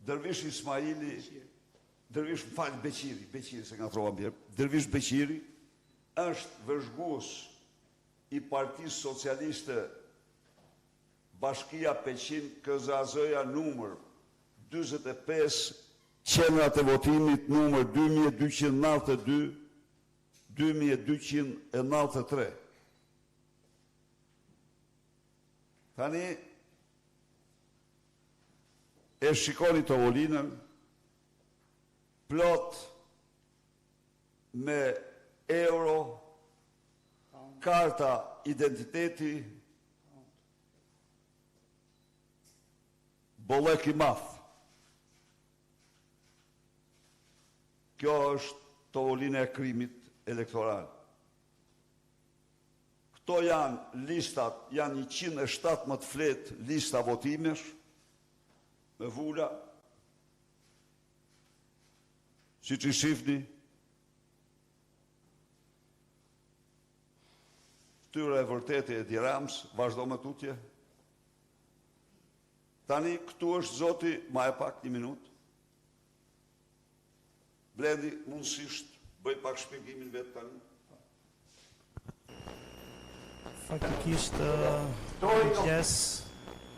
Dervish Ismaili, Dervish, më fal, Beqiri, Beqiri se ngatërrova mbiemrin, Dervish Beqiri është vëzhgues i Partisë Socialiste Bashkia Peqin KZAZ-ja numër 45 qendrat e votimit numër 2292 2293. Tani e shikoni tavolinën plot me euro, karta identiteti, bollëk i madh. Kjo është tavolina e krimit elektoral. Këto janë listat, janë 117 fletë lista votimesh me vula. Siç i shihni, fytyra e vërtetë e Edi Ramës, vazhdo më tutje. Tani këtu është zoti, ma e pak një minutë. Blendi, mundësisht, bëj pak shpjegimin vetë tani. Faktikisht, në mëngjes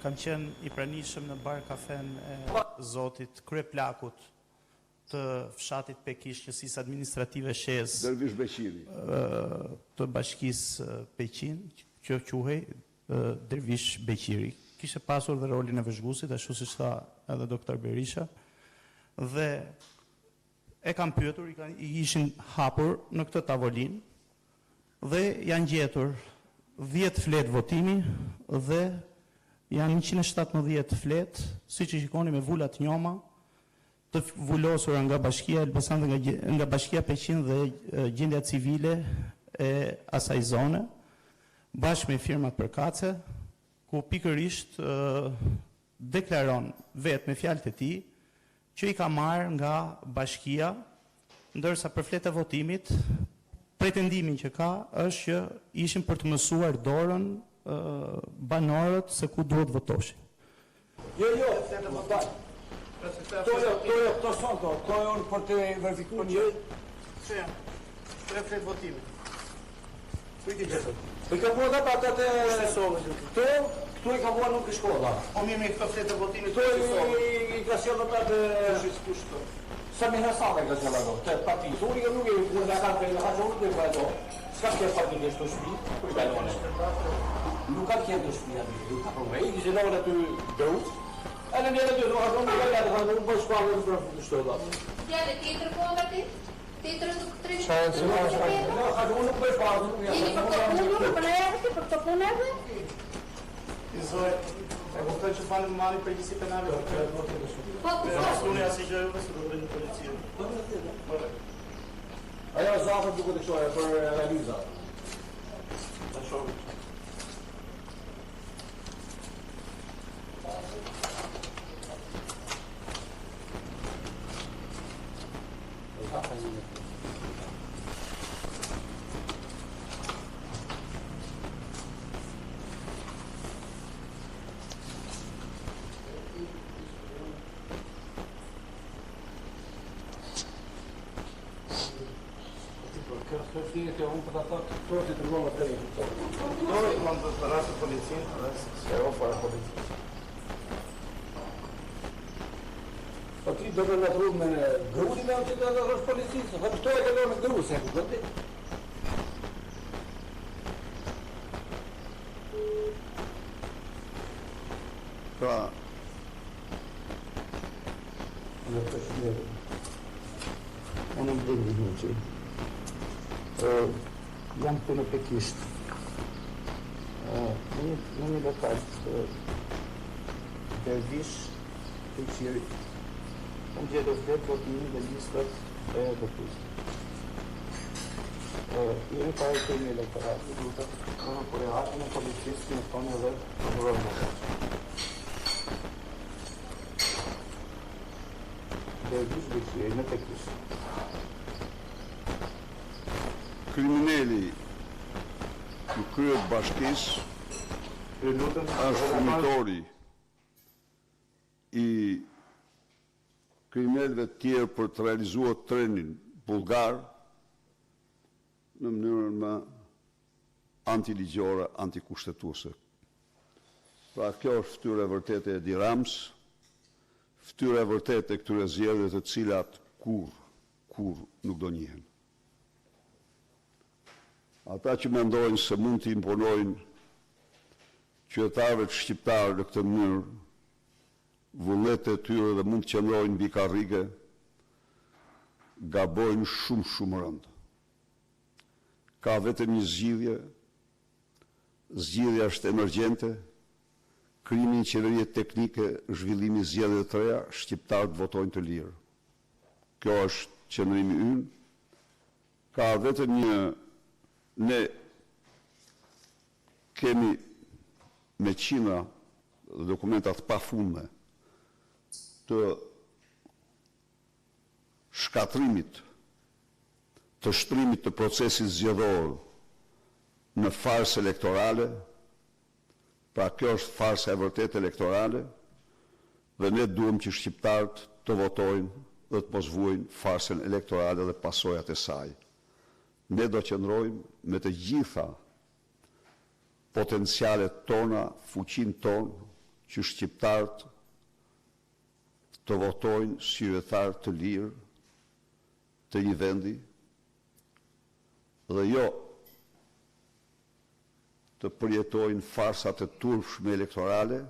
kam qenë i pranishëm në bar kafen e zotit kryeplakut të fshatit Pekisht, njësisë administrative Shezë. Dervish Beqiri. Të bashkisë Peqin, që quhej Dervish Beqiri. Kishte pasur dhe rolin e vëzhguesit, ashtu siç tha edhe doktor Berisha. Dhe e kam pyetur, i, kanë, i ishin hapur në këtë tavolinë dhe janë gjetur 10 fletë votimi dhe janë 117 fletë, siç i shikoni me vula të njoma, të vulosura nga Bashkia Elbasan dhe nga, nga Bashkia Peqin dhe gjendja civile e asaj zone, bashkë me firmat përkatëse, ku pikërisht deklaron vetë me fjalët e tij që i ka marrë nga bashkia, ndërsa për fletë e votimit, pretendimin që ka është që ishin për të mësuar dorën banorët se ku duhet votoshin. Jo, jo, më fal. Këto jo, këto jo, këto s'janë këto, këto janë për të verifikuar një. Çfarë janë? Tre fletë votimi. Ku i ke gjetur? Po i ka bërë ata ata të Këto, këto i ka bërë nuk i shkolla. Po mirë, mirë, këto fletë votimi këto i, i ka sjellë ata të Kush kush këto? Sami Hasan e ka sjellë ato, të partisë. Unë i kam nuk e unë nga kanë për nga unë nuk e ato. S'ka qenë faktikisht në shtëpi, ku i ka lënë? Nuk ka qenë në shtëpi aty, nuk ka përvej, i kishte lënë aty gru. Edhe një aty nuk ka thonë, nuk ka thonë, nuk bëj shkallë në për shtolla. Fjalë tjetër po nga ti? Tjetër nuk të Çfarë si ka Jo, ka unë nuk bëj shkallë, nuk jam. Jeni për këtë punë, për ne erdhi, për këtë punë erdhi? I zoj, e kuptoj që fani marrin përgjegjësi penale. Po, po, po. S'keni asnjë gjë juve se do të vini policia. Po, po. Ajo është afër duket e kështu ajo për analiza. Ta shohim. Kjo është thjesht që unë po ta them, këto ti dërgova te këto. Këto i kam të thërrasë policinë dhe se o para policisë. Po ti do të ngatërru me grurin me që të thërrasë policisë, dhe këto e kalon me gru, se e kupton ti? Pra, Në të shmirë. Unë jam Blendi Muçi. Jam këtu në Pekisht. Në një, në një lokal të Dervish Beqirit. Kam gjetur fletë votimi dhe listat e votuesve. Jemi para krimi elektoral, ju lutem, për reagimin e policisë, njoftoni edhe prokurorin e posaçëm. Dervish Beqiri në Pekisht. Krimineli në krye të bashkisë Ju lutem, është furnitori i kriminelëve të tjerë për të realizuar trenin bullgar në mënyrën më antiligjore, antikushtetuese. Pra kjo është fytyra e vërtetë e Edi Ramës, fytyra e vërtetë e këtyre zgjedhjeve të cilat kurrë, kurrë nuk do njihen. Ata që mendojnë se mund t'i imponojnë qytetarëve shqiptarë në këtë mënyrë vullnetet e tyre dhe mund të qëndrojnë mbi karrige, gabojnë shumë shumë rëndë. Ka vetëm një zgjidhje, zgjidhja është emergjente, krijimi i një qeverie teknike, zhvillimi i zgjedhjeve të reja, shqiptarët votojnë të lirë. Kjo është qëndrimi ynë. Ka vetëm një ne kemi me qindra dhe dokumenta të pafundme të shkatërrimit të shtrimit të procesit zgjedhor në farsë elektorale, pra kjo është farsa e vërtetë elektorale dhe ne duam që shqiptarët të votojnë dhe të mos vuajnë farsën elektorale dhe pasojat e saj. Ne do qëndrojmë me të gjitha potencialet tona, fuqinë tonë, që shqiptarët të votojnë si qytetarë të lirë të një vendi dhe jo të përjetojnë farsat e turpshme elektorale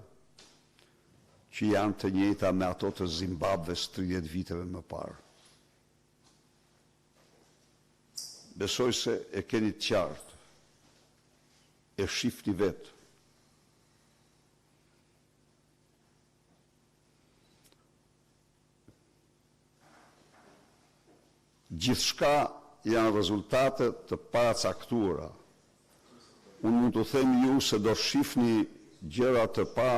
që janë të njëjta me ato të Zimbabves 30 viteve më parë. Besoj se e keni të qartë, e shifni vetë. Gjithçka janë rezultate të paracaktuara. Unë mund t'u them ju se do shifni gjëra të pa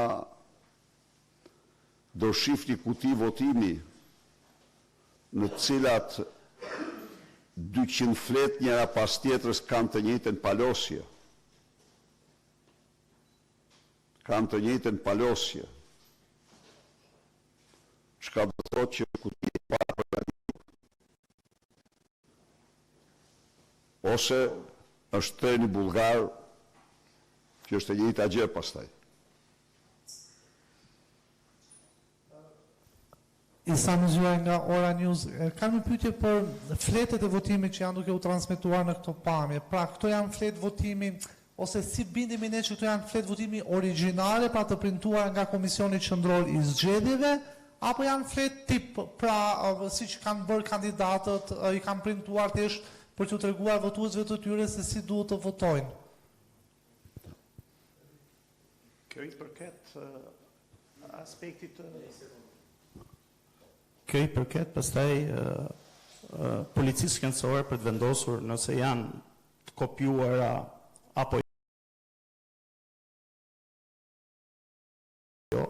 do shifni kuti votimi në të cilat 200 fletë njëra pas tjetrës kanë të njëjtën palosje. Kanë të njëjtën palosje. Çka do të thotë që kuti e parapërgatitur. Ose është treni bullgar, që është e njëjta gjë pastaj. Isa Myzyraj nga Ora News. Kam një pyetje për fletët e votimit që janë duke u transmetuar në këto pamje. Pra, këto janë fletë votimi ose si bindemi ne që këto janë fletë votimi origjinale, pra të printuara nga Komisioni Qendror i Zgjedhjeve, apo janë fletë tip, pra siç kanë bërë kandidatët, i kanë printuar thjesht për t'u treguar votuesve të tyre se si duhet të votojnë. Kjo i përket aspektit të Kjo i përket pastaj policisë shkencore për të vendosur nëse janë të kopjuara apo jo,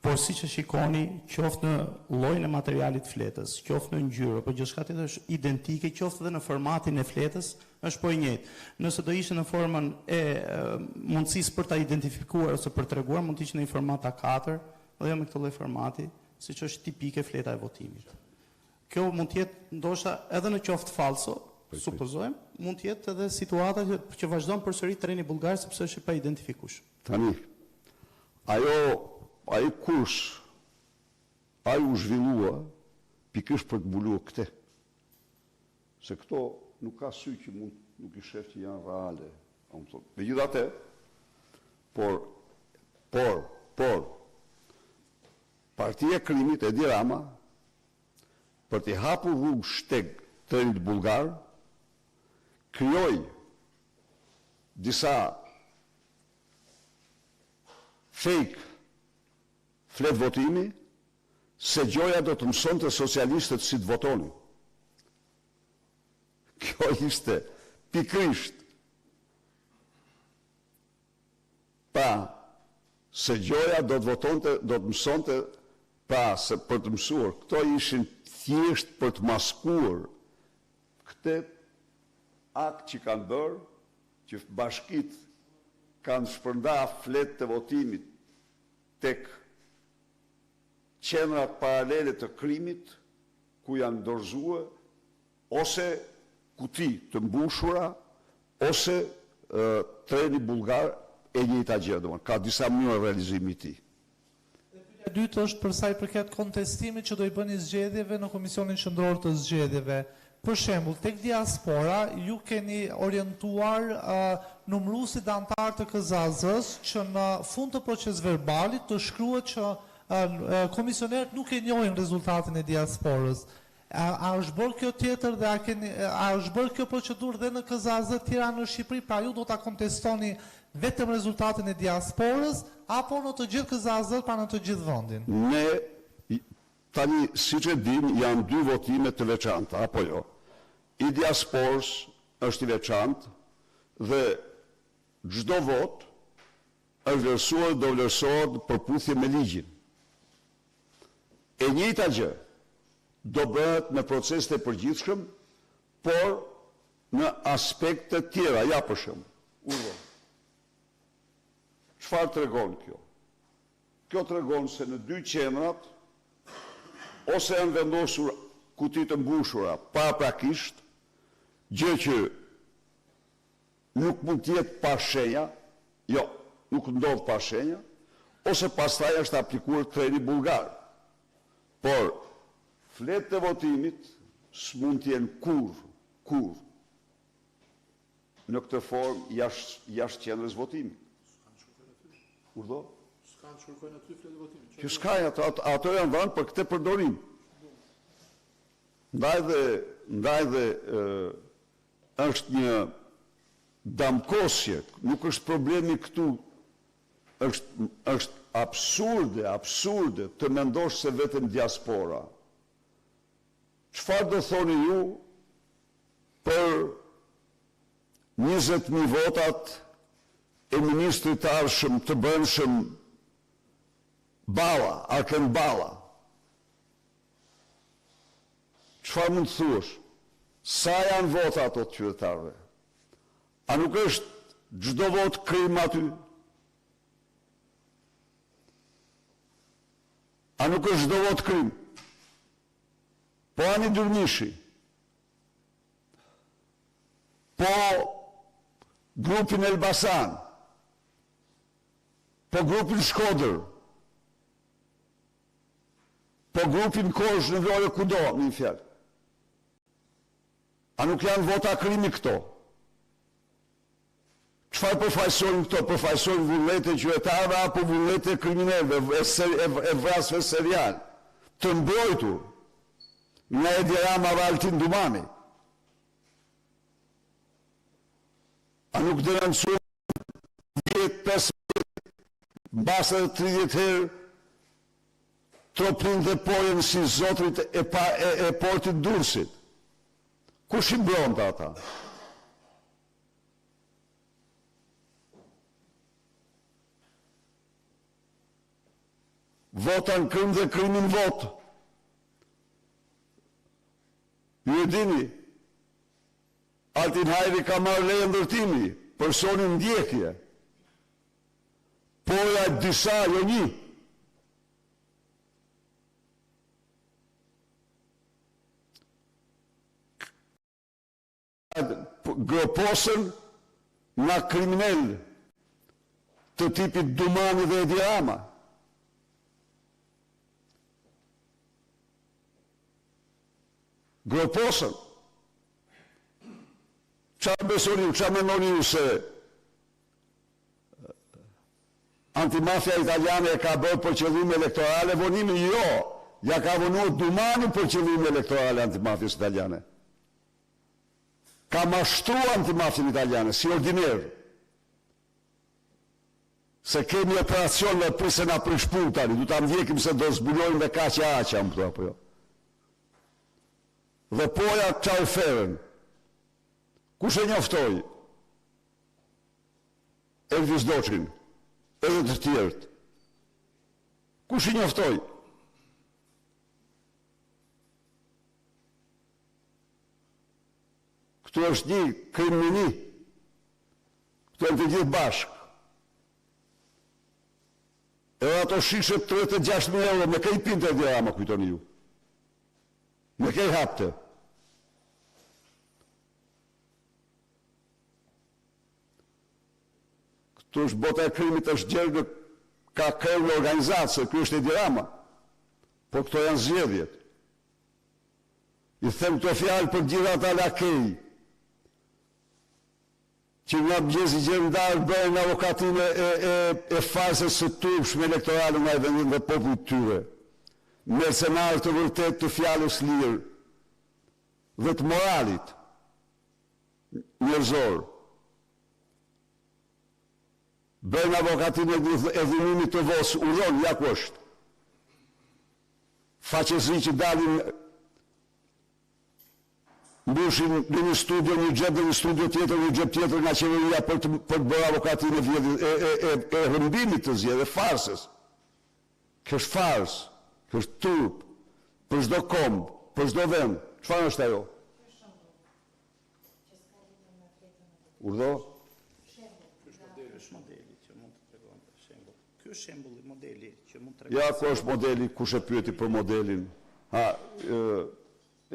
por siç e shikoni, qoftë në llojin e materialit fletës, qoftë në ngjyrë apo gjithçka tjetër është identike, qoftë edhe në formatin e fletës, është po i njëjtë. Nëse do ishte në formën e mundësisë për ta identifikuar ose për treguar, mund të ishte në një format A4 dhe jo me këtë lloj formati, siç është tipike fleta e votimit. Kjo mund të jetë ndoshta edhe në qoftë falso, supozojmë, mund të jetë edhe situata që, që vazhdon përsëri treni bullgar sepse është i pa identifikueshëm. Tani, ajo, ai kurs, ai u zhvillua pikërisht për të mbuluar këtë. Se këto nuk ka sy që mund nuk i shef që janë reale. Megjithatë, por, por, por, partia e krimit Edi Rama për t'i hapur rrugë shteg trenit bullgar, krijoi disa fake fletë votimi se gjoja do të mësonte socialistët si të votonin. Kjo ishte pikërisht pra se gjoja do të votonte, do të mësonte pra se për të mësuar. Këto ishin thjesht për të maskuar këtë akt që kanë bërë, që bashkitë kanë shpërnda fletë të votimit tek qendrat paralele të krimit ku janë dorëzue ose kuti të mbushura ose treni bullgar e njëjta gjë, domethënë ka disa mënyra realizimi i tij. Dhe pyetja e dytë është për sa i përket kontestimit që do i bëni zgjedhjeve në Komisionin Qendror të Zgjedhjeve. Për shembull, tek diaspora ju keni orientuar numëruesit dhe anëtarët të KZAZ-së që në fund të procesverbalit të shkruhet që komisionerët nuk e njohin rezultatin e diasporës. A, a është bërë kjo tjetër dhe a keni a është bërë kjo procedurë dhe në KZAZ të tjera në Shqipëri, pra ju do ta kontestoni vetëm rezultatin e diasporës apo në të gjithë KZAZ-të, pra në të gjithë vendin? Ne tani siç e dimë janë dy votime të veçanta apo jo? I diasporës është i veçantë dhe çdo votë është vlerësuar dhe do vlerësohet në përputhje me ligjin. E njëjta gjë do bëhet me proceset e përgjithshëm, por në aspekte të tjera, ja për shembull, urdhëro. Çfarë tregon kjo? Kjo tregon se në dy qendrat ose janë vendosur kuti të mbushura paraprakisht, gjë që Nuk mund të jetë pa shenja, jo, nuk ndodh pa shenja, ose pastaj është aplikuar treni bullgar. Por, fletët e votimit s'mund të jenë kurrë, kurrë, në këtë formë jashtë jashtë qendrës votimit. Urdhëro? S'kanë që kërkojnë aty fletë votimit. Që s'ka, ato, ato janë dhënë për këtë përdorim. Ndaj dhe, ndaj dhe Është një damkosje, nuk është problemi këtu, është është absurde, absurde të mendosh se vetëm diaspora. Çfarë do thoni ju për 20.000 votat e ministrit të ardhshëm të brendshëm Balla, Arkend Balla? Çfarë mund të thuash? Sa janë vota ato të qytetarëve? A nuk është çdo votë krim aty? A nuk është çdo votë krim? Po Ani Dyrmishi, po grupi në Elbasan, po grupi në Shkodër, Po grupi në Korçë, në Vlorë kudo, me një fjalë. A nuk janë vota krimi këto? Çfarë përfaqësojnë këto? Përfaqësojnë vullnetin e qytetarëve apo vullnetin e kriminelëve, e, e, e vrasësve serial, të mbrojtur nga Edi Rama dhe Altin Dumani. A nuk denoncuan 10, 15, mbase edhe 30 herë Troplinët dhe Pojën si zotërit e, pa, e, e portit Durrësit? Kush i mbronte ata? Vota në krim dhe krimi në votë. Ju e dini, Altin Hajri ka marrë leje ndërtimi, personi në ndjekje. Poja disa, jo një. Groposën nga kriminelë të tipit Dumani dhe Edi Rama. Groposën. Ça besoni ju, ça mendoni ju se antimafia italiane e ka bërë për qëllime elektorale vonimin? Jo, ja ka vonuar Dumani për qëllime elektorale antimafias italiane. Ka mashtru antimafien italiane si ordiner. Se kemi operacion dhe prit se na prish punë tani, du ta ndjekim se do zbulojmë dhe kaq e aq, më kupton apo jo. Dhe Poja çau ferën. Kush e njoftoi? Elvis Doçin, edhe të tjerët. Kush i njoftoi? Këtu është një krim me një. Këtu janë të gjithë bashkë. Edhe ato shishet 36.000 euro, me kë i pinte Edi Rama, kujtoni ju? Me kë i hapte? Këtu është bota e krimit është gjerë në ka kreu në organizatë, se ky është Edi Rama. Po këto janë zgjedhjet. I them këto fjalë për gjithë ata lakej që nga mëngjesi gjer në darkë bëjnë avokatinë e, e, e farsës së turpshme elektorale ndaj vendit dhe popullit të tyre. Mercenarë të vërtetë të fjalës lirë dhe të moralit njerëzor. Bëjnë avokatinë e dhunimit të votës, urdhon, ja ku është. Faqezi që dalin mbushin në një studio një xhep dhe një studio tjetër një xhep tjetër nga qeveria për të për të bërë avokatinë e vjedhjes e e e, e rrëmbimit të zgjedhjeve, farsës. Kjo është farsë, kjo është turp për çdo komb, për çdo vend. Çfarë është ajo? Urdhëro? Ky është modeli që mund të tregonte shembull. Ky është shembulli, modeli që mund të tregonte. Ja ku është modeli, kush e pyeti për modelin? Ha, ë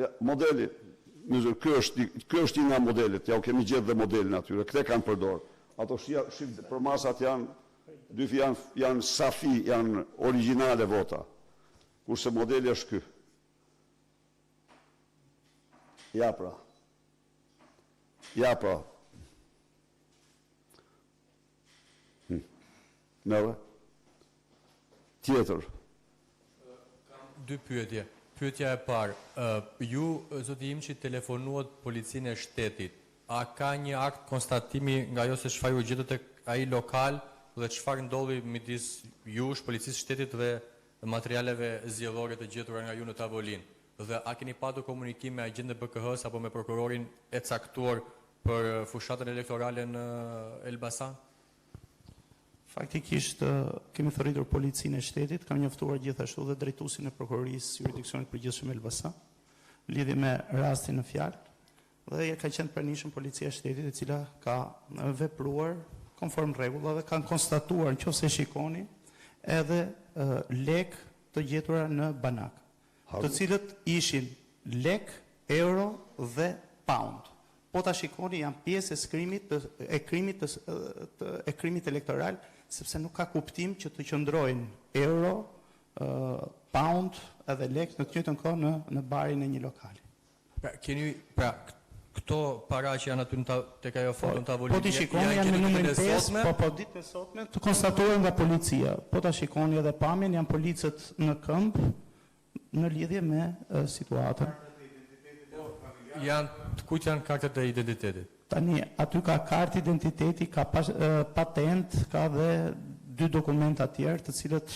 ja, modeli. Myzyr, ky është ky është një nga modelet. Ja u kemi gjetë dhe modelin atyre. Këtë kanë përdor. Ato shia, shif përmasat janë dy janë janë safi, janë origjinale vota. Kurse modeli është ky. Ja pra. Ja pra. Hm. Merre. Tjetër. Kam dy pyetje. Pyetja e parë, ju zoti Himçi telefonuat policinë e shtetit. A ka një akt konstatimi nga ajo se çfarë ju gjetët tek ai lokal dhe çfarë ndodhi midis jush, policisë së shtetit dhe materialeve zgjedhore të gjetura nga ju në tavolinë? Dhe a keni patur komunikim me agjentët e BKH-së apo me prokurorin e caktuar për fushatën elektorale në Elbasan? Faktikisht kemi thërritur policinë e shtetit, kam njoftuar gjithashtu dhe drejtuesin e prokurorisë juridiksionit të përgjithshëm Elbasan në lidhje me rastin në fjalë dhe ka qenë pranishëm policia e shtetit e cila ka vepruar konform rregullave, kanë konstatuar nëse shikoni edhe lek të gjetura në banak. Të cilët ishin lek, euro dhe pound. Po ta shikoni janë pjesë e skrimit të e krimit të, të e krimit elektoral, sepse nuk ka kuptim që të qëndrojnë euro, pound edhe lek në të njëjtën kohë në në barin e një lokali. Pra keni pra këto para që janë aty në ta, tek ajo foto në tavolinë. Po t'i shikoni janë në numrin 5, po po ditën e sotme të konstatuar nga policia. Po ta shikoni edhe pamjen janë policët në këmbë në lidhje me situatën. Janë të kujt janë kartat e identitetit? Tani aty ka kartë identiteti, ka patent, ka dhe dy dokumenta tjerë, të cilët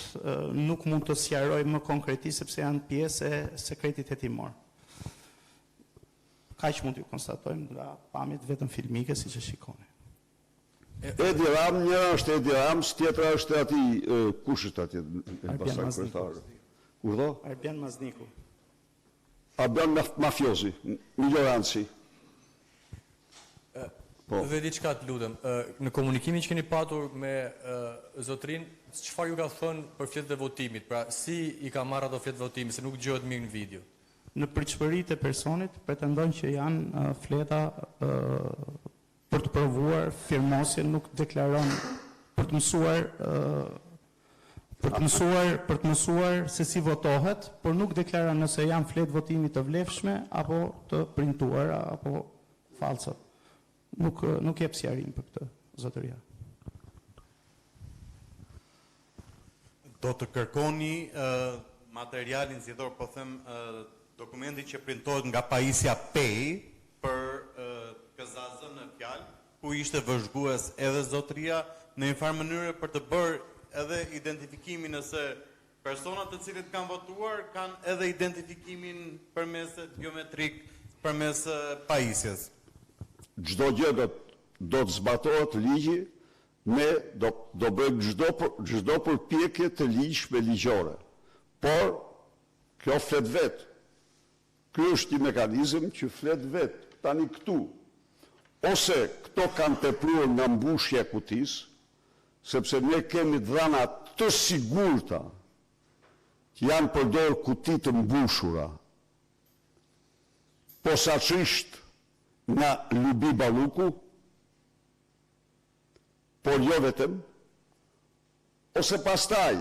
nuk mund të sqaroj më konkretisht sepse janë pjesë e sekretit hetimor. Kaq mund t'ju konstatojmë nga pamjet vetëm filmike siç e shikoni. Edi Ram, njëra është Edi Rams, tjetra është e atij, kush është atje? Arbian Mazniku. Urdhëro? Arbian Mazniku. Arbian mafiozi, milioranci. Po. Dhe diçka të lutem, në komunikimin që keni patur me zotrin, çfarë ju ka thënë për fletët e votimit? Pra, si i ka marrë ato fletë votimi, se nuk dëgjohet mirë në video? Në pritshmëritë e personit pretendon që janë fleta për të provuar firmosjen, nuk deklaron për të mësuar për të mësuar për të mësuar se si votohet, por nuk deklaron nëse janë fletë votimi të vlefshme apo të printuara apo falso. Nuk nuk jep sqarim për këtë zotëria. Do të kërkoni materialin zgjedhor, po them dokumentin që printohet nga pajisja Pay për KZAZ në fjalë, ku ishte vëzhgues edhe zotëria në një farë mënyre për të bërë edhe identifikimin nëse personat të cilët kanë votuar kanë edhe identifikimin përmes biometrik, përmes pajisjes. Çdo gjë do do të zbatohet ligji, ne do do bëjmë çdo çdo përpjekje të ligjshme ligjore. Por kjo flet vetë. Ky është një mekanizëm që flet vetë. Tani këtu ose këto kanë tepruar nga mbushja e kutisë, sepse ne kemi të dhëna të sigurta që janë përdorë kuti të mbushura, posaçërisht nga Lubi Balluku, por jo vetëm, ose pastaj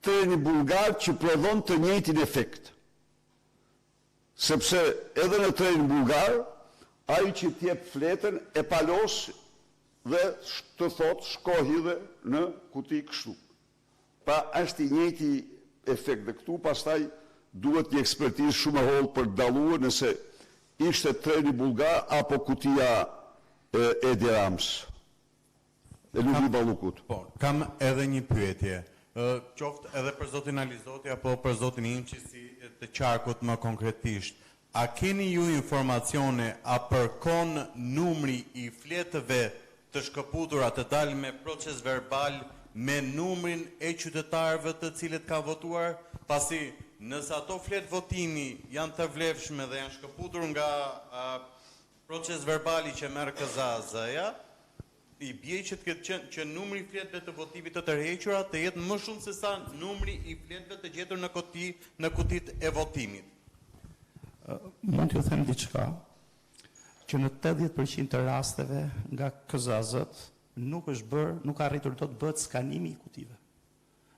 treni bullgar që prodhon të njëjtin efekt. Sepse edhe në trenin bullgar, ai që të jep fletën e palos dhe të thotë shko hidhe në kuti kështu. Pra është i njëjti efekt dhe këtu pastaj duhet një ekspertizë shumë e hollë për të dalluar nëse ishte treni bullgar apo kutia e Edi Ramës. E Lubi Ballukut. Po, kam edhe një pyetje. Qoftë edhe për zotin Alizoti apo për zotin Himçi si të qarkut më konkretisht. A keni ju informacione a përkon numri i fletëve të shkëputura të dalë me procesverbal me numrin e qytetarëve të cilët kanë votuar? Pasi nëse ato fletë votimi janë të vlefshme dhe janë shkëputur nga Procesverbali që merr KZAZ-ja, i bie që të ketë qenë që numri i fletëve të votimit të tërhequra të jetë më shumë se sa numri i fletëve të gjetur në kuti në kutitë e votimit. Mund t'ju them diçka, që në 80% të rasteve nga KZAZ-të nuk është bërë, nuk ka arritur dot të bëhet skanimi i kutive.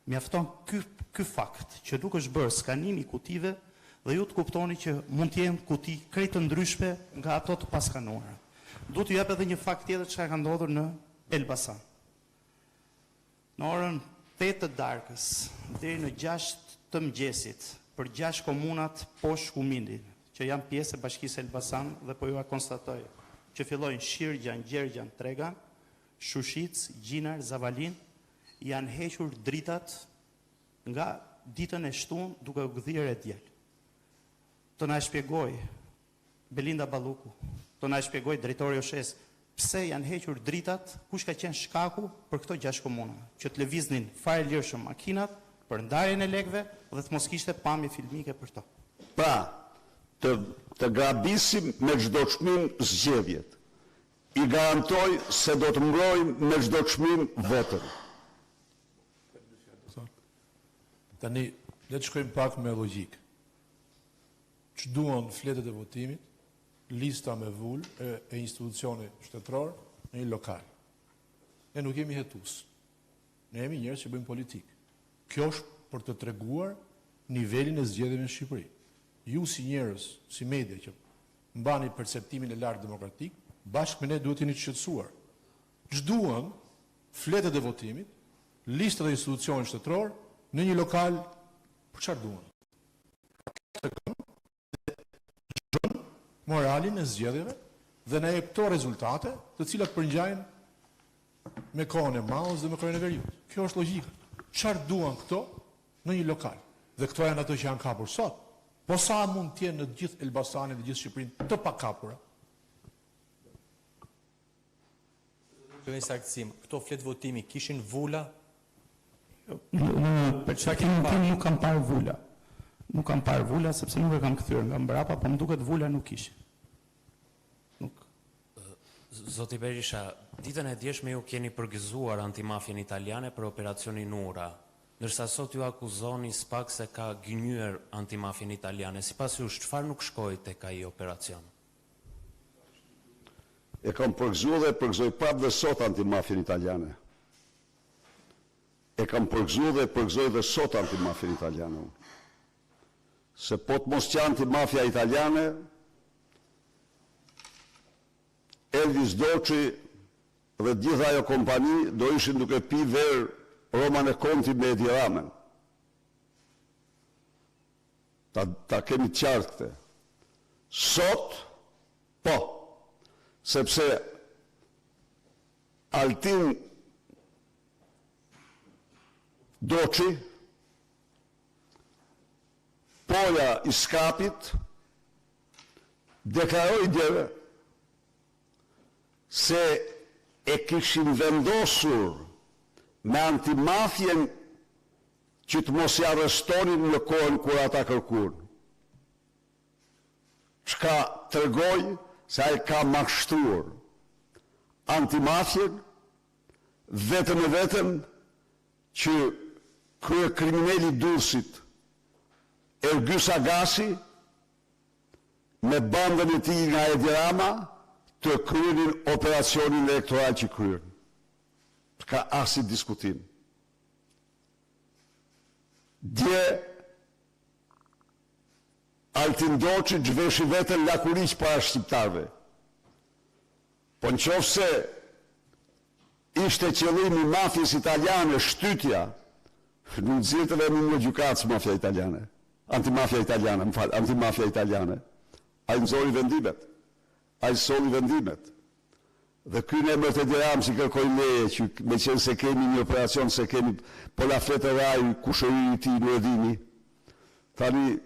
Mjafton ky ky fakt që nuk është bërë skanimi i kutive dhe ju të kuptoni që mund të jenë kuti krejt të ndryshme nga ato të paskanuara. Dua t'ju jap edhe një fakt tjetër çka ka ndodhur në Elbasan. Në orën 8 të darkës deri në 6 të mëngjesit për 6 komunat poshtë Shkuminit, që janë pjesë e Bashkisë Elbasan dhe po jua konstatoj, që fillojnë Shirgjan, Gjergjan, Tregan, Shushicë, Gjinar, Zavalinë, janë hequr dritat nga ditën e shtunë duke u gdhirë e diel. Të na e shpjegojë Belinda Balluku, të na e shpjegojë drejtori i OSHEE-së, pse janë hequr dritat, kush ka qenë shkaku për këto 6 komuna, që të lëviznin fare lirshëm makinat për ndarjen e lekëve dhe të mos kishte pamje filmike për to. Pra, të të grabisim me çdo çmim zgjedhjet. I garantoj se do të mbrojmë me çdo çmim votën. Tani, le të shkojmë pak me logjikë. Ç'duan fletët e votimit, lista me vulë e, e institucioni shtetëror në një lokal. Ne nuk jemi hetues. Ne jemi njerëz që bëjmë politikë. Kjo është për të treguar nivelin e zgjedhjeve në Shqipëri. Ju si njerëz, si media që mbani perceptimin e lartë demokratik, bashkë me ne duhet të jeni të shqetësuar. Ç'duan fletët e votimit, listat e institucionit shtetëror në një lokal, për çfarë duan? Tregon dhe zhën moralin e zgjedhjeve dhe na jep këto rezultate, të cilat përngjajnë me kohën e Maos dhe me Korenë e Veriut. Kjo është logjika. Çfarë duan këto në një lokal? Dhe këto janë ato që janë kapur sot. Po sa mund të jenë në të gjithë Elbasanin dhe gjithë Shqipërinë të pakapura? Një saktësim, këto fletë votimi kishin vula? Në perceptimin tim nuk kam parë vula. Nuk kam parë vula sepse nuk e kam kthyer nga mbrapa, po më duket vula nuk kishin. Nuk. Zoti Berisha, ditën e djeshme ju keni përgëzuar antimafien italiane për operacionin Ura, ndërsa sot ju akuzoni SPAK se ka gënjyer antimafien italiane. Sipas jush, çfarë nuk shkoi tek ai operacion? E kam përgëzuar dhe e përgëzoj prapë dhe sot antimafien italiane. E kam përgëzuar dhe e përgëzoj dhe sot antimafien italiane unë. Se po të mos qe antimafia italiane, Elvis Doçi dhe gjithë ajo kompani do ishin duke pi verë Romane Conti me Edi Ramën. Ta, ta kemi të qartë këtë. Sot, po, sepse Altin Doçi, poja i Skrapit, deklaroi dje se e kishin vendosur me antimafien që të mos i arrestonin në kohën kur ata kërkuan. Çka tregoi se ai ka mashtruar antimafien vetëm e vetëm që. Kryekrimineli i Durrësit, Ergys Agasi, me bandën e tij nga Edi Rama, të kryenin operacionin elektoral që kryen. S'ka asnjë diskutim. Dje Altin Doçi zhveshi veten lakuriq para shqiptarëve. Po në qoftë se ishte qëllim i mafies italiane shtytja, nuk nxirrte dhe emrin një gjykatës mafia italiane, antimafia italiane, më fal, antimafia italiane. Ai nxori vendimet. Ai solli vendimet. Dhe ky në emër të Edi Ramës i kërkoi leje që meqenëse kemi një operacion se kemi po na flet edhe ai kushëriri i tij Nuredini. Tani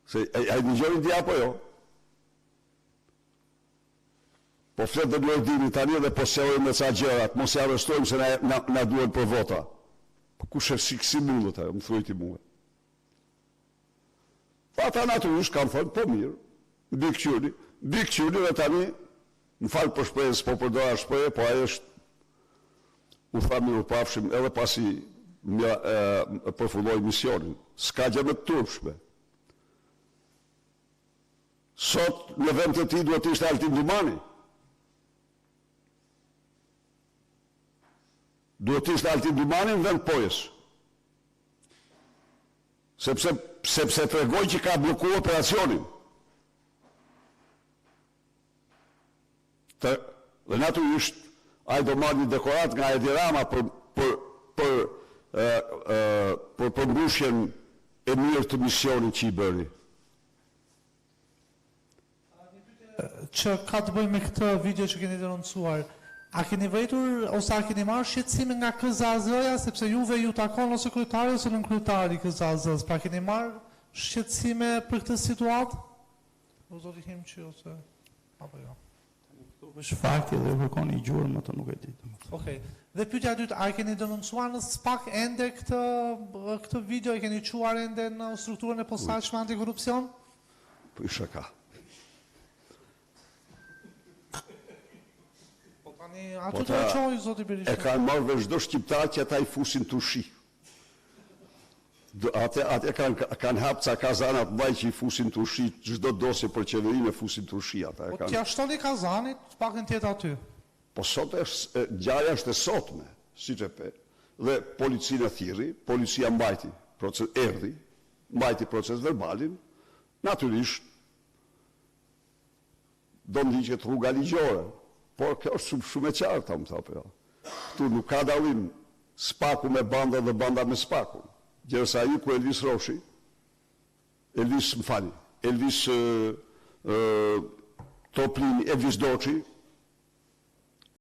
se ai dëgjoi dje apo jo? Po flet dhe Nuredini tani dhe po sqarojmë dhe ca gjëra, të mos i arrestojmë se na na, na duhen për vota. Po kush e si si mundet ajo, më thuaj ti mua. Po ata natyrisht kanë thënë, po mirë, mbikëqyrni, mbikëqyrni dhe tani, më fal për shprehjen, s'po përdor atë shprehje, po ai është, u tha mirupafshim edhe pasi mja, e, përfundoi misionin. S'ka gjë më të turpshme. Sot në vend të tij duhet të ishte Altin Dumani. Duhet të ishte Altin Dumani në vend të Pojës. Sepse sepse tregoi që ka bllokuar operacionin. Të, dhe natyrisht ai do marrë një dekoratë nga Edi Rama për për për ë ë për përmbushjen e mirë të misionit që i bëri. Që ka të bëjë me këtë video që keni denoncuar. A keni vërejtur ose a keni marrë shqetësime nga KZAZ-ja, sepse juve ju takon ose kryetari ose nënkryetari i KZAZ-së, pra keni marrë shqetësime për këtë situatë? O zoti Himçi ose apo jo? Tani këtu është fakti dhe ju kërkoni gjurmë, ato nuk e di domethënë. Okej. Dhe pyetja e dytë, a e keni denoncuar në SPAK ende këtë këtë video, e keni çuar ende në strukturën e posaçme antikorrupsion? Bëj shaka. Po tani aty po të çoj zoti Berisha. E kanë marrë vesh çdo shqiptar që ata i fusin turshi. Atë atë kanë kanë hap ca kazana të mëdhenj që i fusin turshi, çdo dosje për qeverinë e fusin turshi ata e po kanë. Po t'ia shtoni kazanit, të paktën të jetë aty. Po sot është ngjarja është e sotme, siç e pe. Dhe policinë e thirri, policia mbajti, proces erdhi, mbajti procesverbalin, natyrisht do ndiqet rruga ligjore, por kjo është shumë shumë e qartë, më tha apo jo. Këtu nuk ka dallim SPAK-u me bandën dhe banda me SPAK-un. Gjersa iku Elvis Roshi, Elvis, më falni, Elvis ë Troplini, Elvis Doçi,